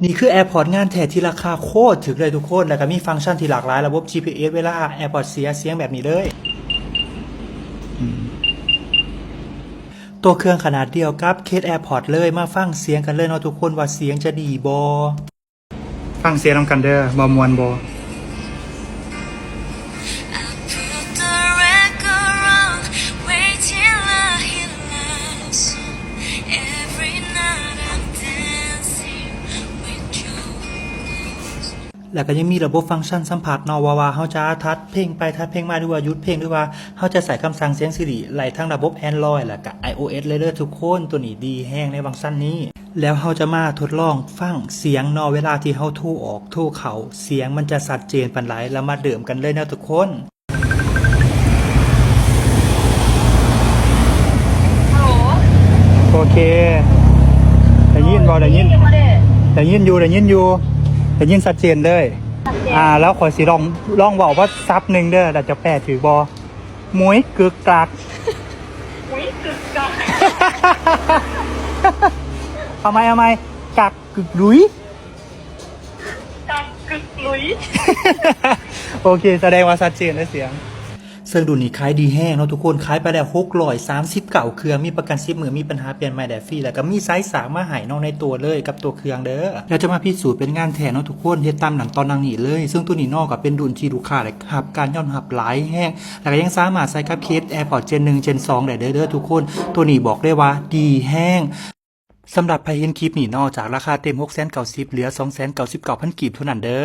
ນີ້ຄື AirPods ງານແທ້ທີ່ລາຄາໂຄດຖືກເລີຍທຸກຄົນ ແລ້ວກໍມີຟັງຊັນທີ່ຫຼາກຫຼາຍ, ລະບົບ ຈີພີເອສ ເວລາ AirPods ເສຍ ສຽງແບບນີ້ເລີຍ. ອືມ ຕົວເຄື່ອງຂະໜາດດຽວກັບເຄສ AirPods ເລີຍ. ມາຟັງສຽງກັນເລີຍເນາະທຸກຄົນ ວ່າສຽງຈະດີບໍ່? ຟັງສຽງນຳກັນເດີ ວ່າມ່ວນບໍ່? I put the record on, wait till I hear love song. Every night I'm dancing with you. ແລ້ວກໍຍັງມີລະບົບຟັງຊັນສຳຜັດເນາະ ວ່າ ວ່າເຮົາຈະຖັດເພງໄປຖັດເພງມາ ຫຼືວ່າຢຸດເພງ ຫຼືວ່າເຮົາຈະໃຊ້ຄຳສັ່ງສຽງ Siri ໄລ່ທັງລະບົບ Android ແລ້ວກໍ iOS ເລີຍເດີທຸກຄົນ. ຕົວນີ້ດີແຮງໃນຟັງຊັນນີ້. ແລ້ວເຮົາຈະມາທົດລອງຟັງສຽງເນາະ ເວລາທີ່ເຮົາໂທອອກໂທເຂົ້າ ສຽງມັນຈະຊັດເຈນປານໃດ. ແລ້ວມາເລີ່ມກັນເລີຍເນາະທຸກຄົນ. ໂອເຄ ໄດ້ຍິນບໍ່? ໄດ້ຍິນ ໄດ້ຍິນຢູ່ ໄດ້ຍິນຢູ່ ໄດ້ຍິນຊັດເຈນເລີຍ. ອ່າ ແລ້ວຂ້ອຍຊິລອງ ລອງເວົ້າວ່າສັບໜຶ່ງເດີ ແລ້ວຈະແປຖືກບໍ່? ມຸ້ຍກຶກກັກ ເອົາໃໝ່ ເອົາໃໝ່ ກັກກຶກລຸຍ ກັກກຶກລຸຍ. ໂອເຄ ສະແດງວ່າຊັດເຈນເລີຍສຽງ. ເຊິ່ງລຸ້ນນີ້ຂາຍດີແຮງເນາະທຸກຄົນ ຂາຍໄປແລ້ວຫົກຮ້ອຍສາມສິບເກົ້າເຄື່ອງ ມີປະກັນສິບມື້ ມີປັນຫາປ່ຽນໃໝ່ໄດ້ຟຣີ ແລ້ວກໍມີສາຍສາກມາໃຫ້ເນາະໃນໂຕເລີຍກັບຕົວເຄື່ອງເດີ. ແລ້ວຈະມາພິສູດເປັນງານແທ້ເນາະທຸກຄົນ ເຮັດຕາມຂັ້ນຕອນດັ່ງນີ້ເລີຍ. ເຊິ່ງໂຕນີ້ເນາະກໍເປັນລຸ້ນທີ່ລູກຄ້າໄດ້ຮັບການຍອມຮັບຫຼາຍແຮງ ແລ້ວກໍຍັງສາມາດໃສ່ກັບເຄສ AirPods Gen ໜຶ່ງ Gen ສອງ ໄດ້ເດີ ເດີທຸກຄົນ. ໂຕນີ້ບອກເລີຍວ່າດີແຮງ. ສຳລັບໃຜເຫັນຄລິບນີ້ເນາະ ຈາກລາຄາເຕັມຫົກແສນເກົ້າສິບ ເຫຼືອສອງແສນເກົ້າສິບເກົ້າພັນກີບເທົ່ານັ້ນເດີ.